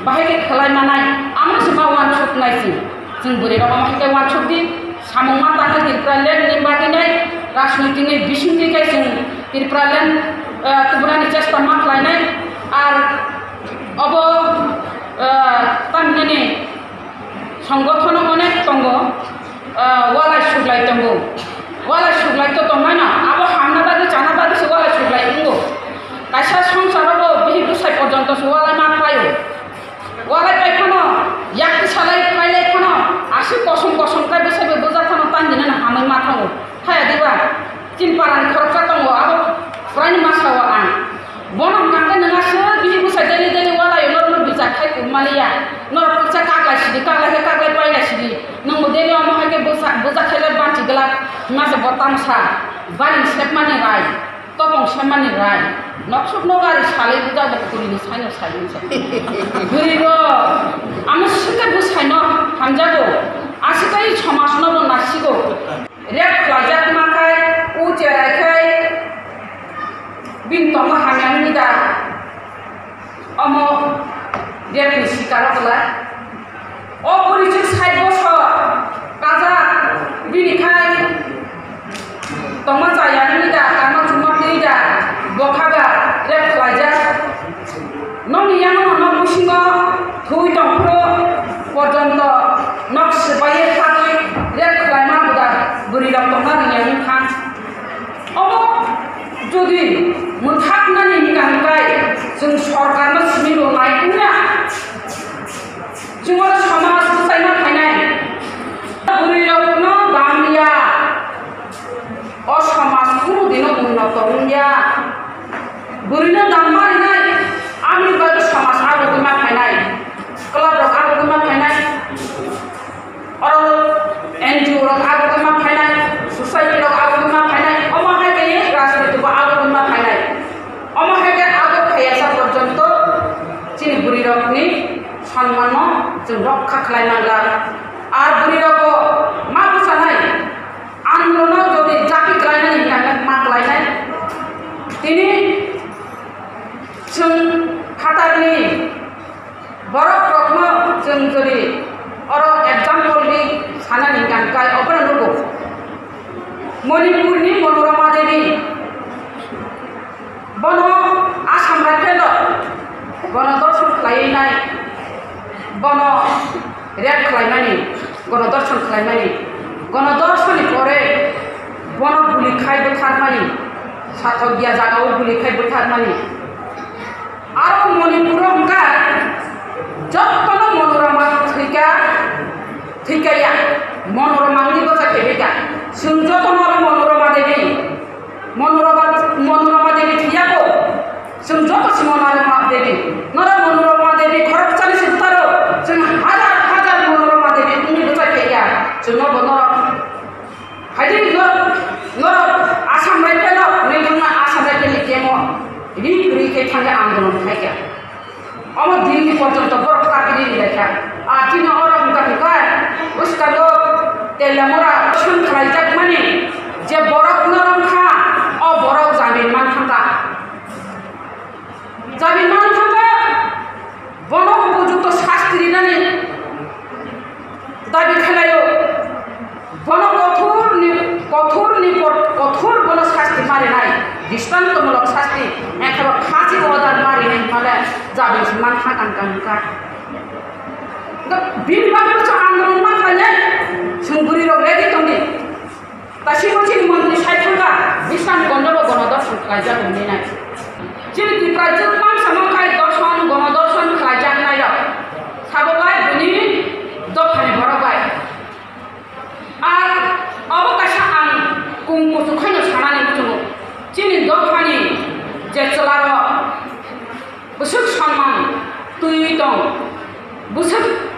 bahai khe khlai manai, amo se ma uansuknai chwng. Chwng bwrwi rok omo hai khe uansuk di, samung ma tangwi Tripura land ni bagwi nai, rajnoitik ni bising twi khe chwng Tripura land, eh, tubunani chesta ma khlainai. Ar obo, eh, tamhinani songothono onek tongo, eh, walai suglai tongo. Walai suglai to tongmano, abo hamna bagwi chana bagwi se walai suglai wngo. Kaisa songsaro bo bihik bwsai porjonto se walai ma khlaio. Walai pai phano, yak tisalai pailai phano, aswk kosom kosom khe bwsai bai bwjak phano tang dinani hamwi ma thango. Haya diba, chini parani khoroksa tongo, abo puraini ma sao ang. Bono hwnkha khe nwng aswk bihik bwsai daily daily walai norokno bijak khai kubuma liya. Norok kisa kaklai sidi, kaklai khe kaklai pailai sidi. Nwngbo daily omo hai khe bwsa-, bwjak khailai banchi glak, hwnma se bo tamsa, bani sepmani rai. Topong semani rai, noksuk nogari salai bujak bo kurini saino sai wngsa. Bwrwi rok, amo swkhe bwsaino hamjago, aswkhe somajno bo nasigo. Rep khlaijak ma khai, u cherai khai, bini tongo hamya wngwi da. Omo rep ni sikaro kwlai. O bwrwi chwng sait bosor kajak, bini khai tongma chaya wngwi da, tangma chuma twi da, bo kha ba rep khlaijak. Nokni yango no nok bisingo thwi tong phuru porjonto nok swbaiwi khatwi rep khlaima bo da bwrwi rok tongna rwngya wng kha. Omo jodi mwthaknani hwnka hwnkhe chwng sorkarno simi rwnai wngya. Chwng oro somaj bwchaima phainai. Bwrwirokno damliya. O somaj kunu dino unnoto wngya. Bwrwino damma rinai, aboni bagwi somaj agugwi ma phainai. Club rok agugwi ma phainai. Oro N G O rok abo wngma phainai, society rok abo wngma phainai, omo hai khe rajniti bo abo wngma phainai. Omo hai khe abo khaiyasa porjonto chini bwrwi rokni sonman no chwng rokha khlai mangla. Ar bwrwi rok bo ma bwchanai, Manipurni Monorama Devi, bono Assam Rifle-o gonodarshon khlaiwi nai, bono rape khlaimani, gonodarshon khlaimani, gonodarshonni pore bono guli khai butharmani, sathok ya jagao guli khai butharmani. Aro Manipuro hwnkha jottono Monorama thwikha, thwikha ya, Monorama wngwi bwsa khebaikha. Chwng jottono aro Monorama Devi, Monorama, Monorama Devi thwiyago. Chwng joto si Monorama Devi. Norok Monorama Devi khoroksani se butaro. Chwng hajar hajar Monorama Devi wngwi bwsa khebaikha. Chwngno bo norok Haidi norok, norok Assam Rifle-o hwnwi thangna Assam Rifle-ni camp-o ri kwrwi khe thangwi andolon khaikha. Omo Delhi porjonto borok kagwi ri laikha. A chini oro hwnkha hwnkha bwskango Telliamura song khlaijakmani je borok norok kha, o borok jamin man thangkha. Jamin man thangkha, bono upojukto sasti rinani dabi khlaio. Bono kothorni, kothorni por kothor bono sasti ma rinai, dristontomulok sasti, ekhebo phasi order ma rinai hwnmale jamin man thangkha hwnkha. Bini bagwi bwsa andolon ma khlainai, chwng bwrwirok ready tongdi. Tasibo chini montri sai thangkha, Bisramganj-o bo gonodarshon khlaijak hwnwi nai. Chini Tiprajwk bangsa no khai dorshon, gonodarshon khlaijaknairok sabo bai bini dophani borok bai. Ar obo kaisa ang kung kuchuk khaino sanani muchungo. Chini dophani je chwlarok bwswk sonman twiwi tong, bwswk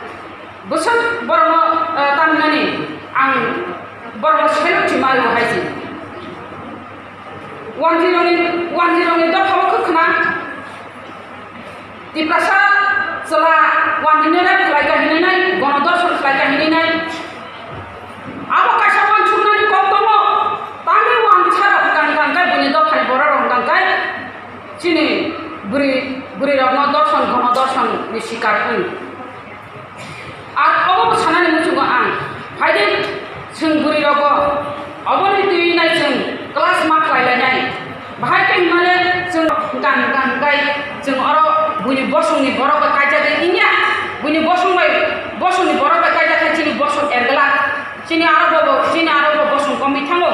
Bwswk borokno, eh, tamnani ang borokno selok chimari bo hai se. Wanjirokni, wanjirokni dophao khe khna. Tiprasa chwla wanjino rep khlai kha hinwi nai, gonodarshon khlai kha hinwi nai. Abo kaisa wansuknani kok tongo. Tamni wansarok hwnkha hwnkha hwnkhe buini dophani bororok hwnkha hwnkhe chini bwrwi, bwrwirokno dorshon, gonodarshonni sikar wng. Ar obo bo sanani muchungo ang, phaidi chwng bwrwi rogo oboni twi nai chwng class ma khlai lainai. Bahai khe hwnmale chwng hwnkha hwnkha hwnkhe chwng oro buini bosongni borok bai kaijagwi wngya, buini bosong bai, bosongni borok bai kaijak khe chini bosong erglak, chini aro bo, chini aro bo bosong komwi thango.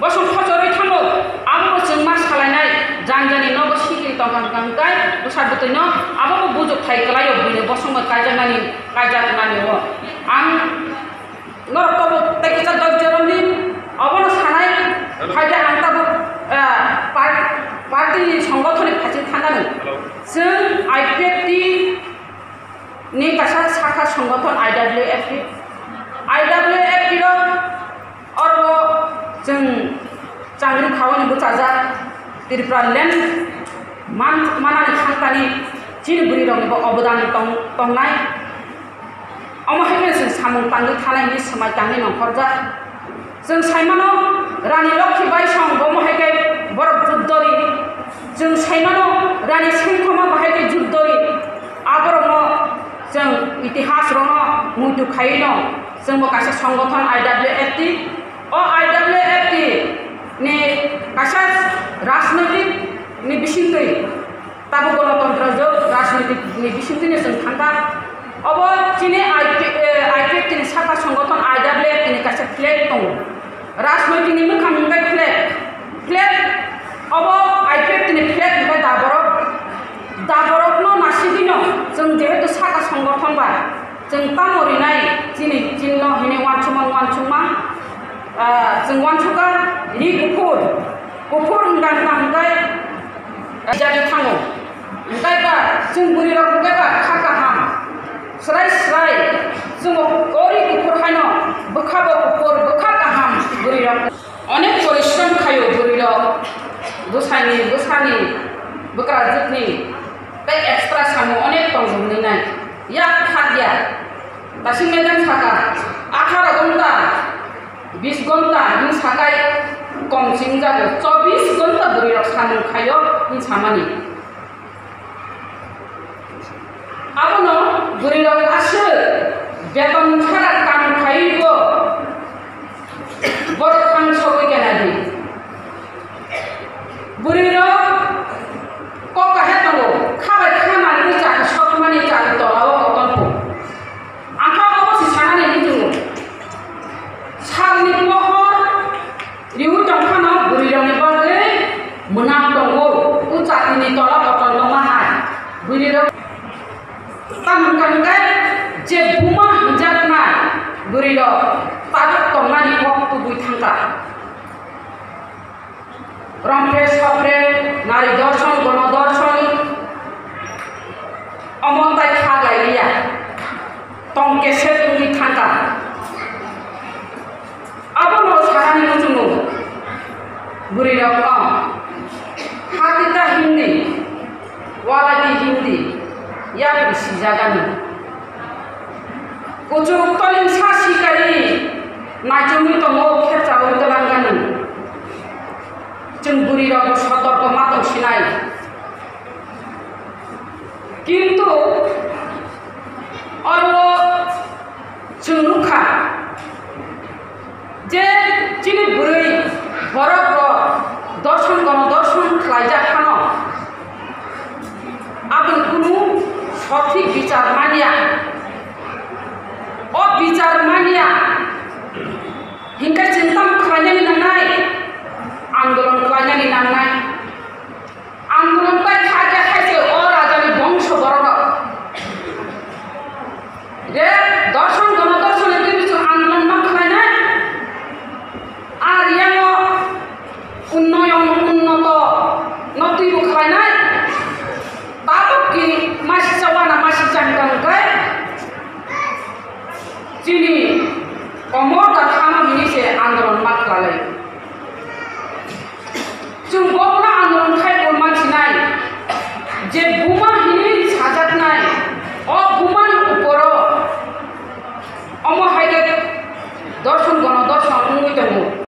Bosong khorchorwi thango, abo bo chwng ma salainai, jani jani nogo sikiri tongkha hwnkha hwnkhe bwsa bwtwino abo bo bujok thai kwlaio, buini bosongno kaijaknani, kaijaknani o. Ang norok tobo tei kisa dojjo romni, obono sanai, phaikhe ang tabuk, ah, par-, party ni songothoni phaising thangnani. Chwng I P F T ni kaisa sakha songothon I W F T. I W F T rok oro chwng changri khaui bwchajak Tripura land man-, manani thangtani chini bwrwi rokni bo obodan tong-, tongnai. Omo hai khe chwng samung tangwi thanai hinwi swmai tangwi nongkhorjak. Chwng saimano Rani Lokhi Baisong bomo hai khe borok juddori. Chwng saimano Rani Sengkhoma bahai khe juddori. Aborokno chwng itihas rokno muitu khaiwi no chwngbo kaisa songothon I W F T. O I W F T ni kaisa rajnoitik ni bisingtwi Tabuk gonotontro jwk rajniti ni bisingtwi no chwng thangkha. Obo chini I P, eh, I P F T ni saka songothon I W F T ni kaisa flag tongo. Rajniti ni mwkhang hwnkhe flag. Flag obo I P F T ni flag hwnkhe da borok. Da borokno nasigwino chwng jehetu saka songothon ba chwng tamo rinai chini chinno hwnwi uansukma uansukma, ah, chwng uansukha ri kuphur. Kuphur hwnkha hwnkha hwnkhe jagwi thango. Hwnkhe ba chwng bwrwirok hwnkhe ba kha kaham. Swrai swrai chwng o ri kuphur haino bwkha bo kuphur, bwkha kaham bwrwirok. Onek porishrom khaio bwrwirok. Bwsani, bwsani, bwkrajwkni tei extra samung onek tongo hwnwi nai. Yak thak ya. Tasing medem saka, atharo ghonta, bis ghonta hwn sakai kom chwngjago, chobbish ghonta bwrwirok samung khaio hwn samani. Abono bwrwirok aswk beton chara kam khaiwi bo Borok thang sogwi kena di. Bwrwi rok kok kahya tongo, kha bai kha nangwi chakha sokmani chakha tola o kotor kho. Ang kha obo se sanani hinwi tongo. Salni pohor riui tong phano bwrwi rokni bagwi mwnang tongo, o chakrini tola kotor tongma hai. Bwrwi rok Tamo hwnkha hwnkhe je buma hwnjaknai bwrwirok tabuk tongnani kok tubui thangkha. Romphe sophre nari dorson gono dorson omo tai kha lailiya, tong kesep wngwi thangkha. Abono sanani muchungo bwrwirokno hatita hindi, waladi hindi, yapri sijagani. Kuchuk tolingsa sikari naichomwi tongo, kherchaui twlanggani. Chwng bwrwirokbo sotorko ma tong sinai. Kintu oro chwng nukha je chini bwrwi borok rok dorson gono dorson khlaijak phano aboni kunu sothik bichar manya. O bichar manya hinkhe chwng tamo khlainani nangnai? Andolon khlainani nangnai. Andolon bai kha khe hai se o rajani bongso borok rok. Je dorson gono dorson ni twi bisu andolon ma khlainai. Ar yango unnoyon unnoto no twibo khlainai. Tabuk ki masi chawana masi changkang kai. Chini